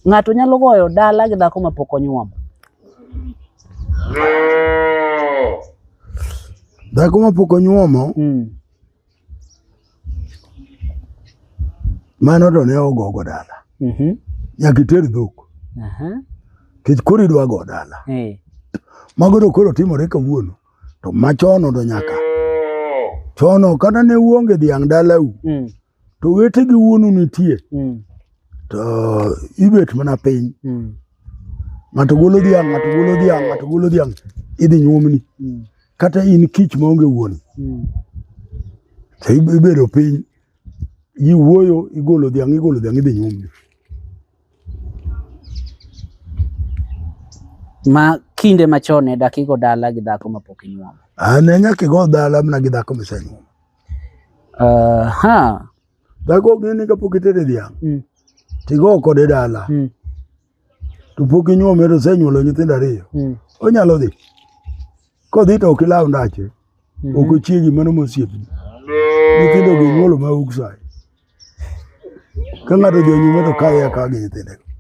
Ng'ato nyalo goyo dala gi dhako mapok onyuomo. Dhako mapok onyuomo mano to ne ogogo dala. Nyaka iter dhok. Nikech koro idwa go dala. Mago to koro timore kawuono. To machono to nyaka. Chono kata ne uonge dhiang' dalau. To wete gi wuonu nitie. To ibet mana piny. Ng'ato golo dhiang', ng'ato golo dhiang', ng'ato golo dhiang', idhi nyuomni. Kata in kich maonge wuon. To ibedo piny, ji wuoyo, igolo dhiang', igolo dhiang', idhi nyuomni. Ma kinde machon ne dak igo dala gi dhako mapok inyuomo. Ah, ne nyaka igo dala mana gi dhako misenyuomo. Dhako ok ng'e ni kapok itere dhiang', tigo kode dala. To pok inyuome to osenyuolo nyithindo ariyo. Onyalo dhi. Kodhi to ok ilaw ndache. Ok ochiegi mano mosiepni. Nyithindo gi nyuolo ma outside. Ka ng'ato odhi onyuome to kawe akawa gi nyithinde.